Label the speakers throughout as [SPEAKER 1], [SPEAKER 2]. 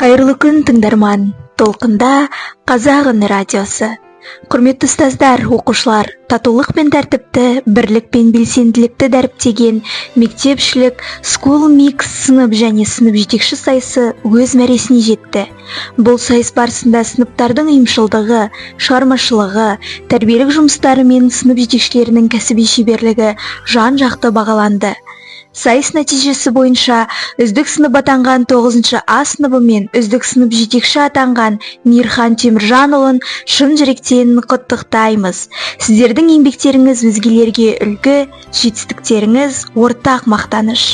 [SPEAKER 1] Қайырлы күн, тыңдарман! Толқында «Қазақ үні» радиосы. Құрметті ұстаздар, оқушылар, татулық пен тәртіпті, бірлік пен белсенділікті дәріптеген мектепішілік School Mix сынып және сынып жетекші сайысы өз мәресіне жетті. Бұл сайыс барысында сыныптардың ұйымшылдығы, шығармашылығы, тәрбиелік жұмыстары мен сынып жетекшілерінің кәсіби шеберлігі жан-жақты бағаланды. Сайыс нәтижесі бойынша үздік сынып атанған 9 А сыныбы мен үздік сынып жетекші атанған Мейірхан Теміржанұлын шын жүректен құттықтаймыз. Сіздердің еңбектеріңіз өзгелерге үлгі, жетістіктеріңіз ортақ мақтаныш.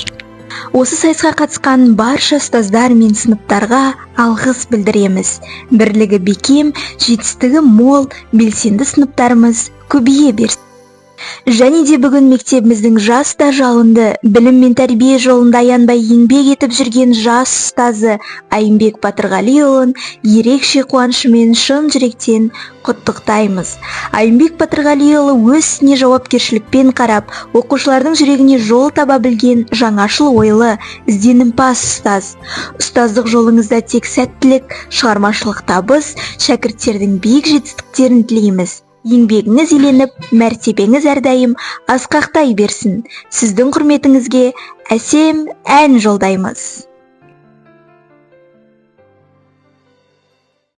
[SPEAKER 1] Осы сайысқа қатысқан барша ұстаздар мен сыныптарға алғыс білдіреміз. Бірлігі бекем, жетістігі мол, белсенді сыныптарымыз көбейе берсін. Және де бүгін мектебіміздің жас та жалынды, білім мен тәрбие жолында аянбай еңбек етіп жүрген жас ұстазы Айымбек Батырғалиұлын ерекше қуанышымен шын жүректен құттықтаймыз. Айымбек Батырғалиұлы өз ісіне жауапкершілікпен қарап, оқушылардың жүрегіне жол таба білген жаңашыл ойлы, ізденімпаз ұстаз. Ұстаздық жолыңызда тек сәттілік, шығармашылық табыс, шәкірттердің биік жетістіктерін тілейміз. Еңбегіңіз еленіп, мәртебеңіз әрдайым асқақтай берсін. Сіздің құрметіңізге әсем ән жолдаймыз.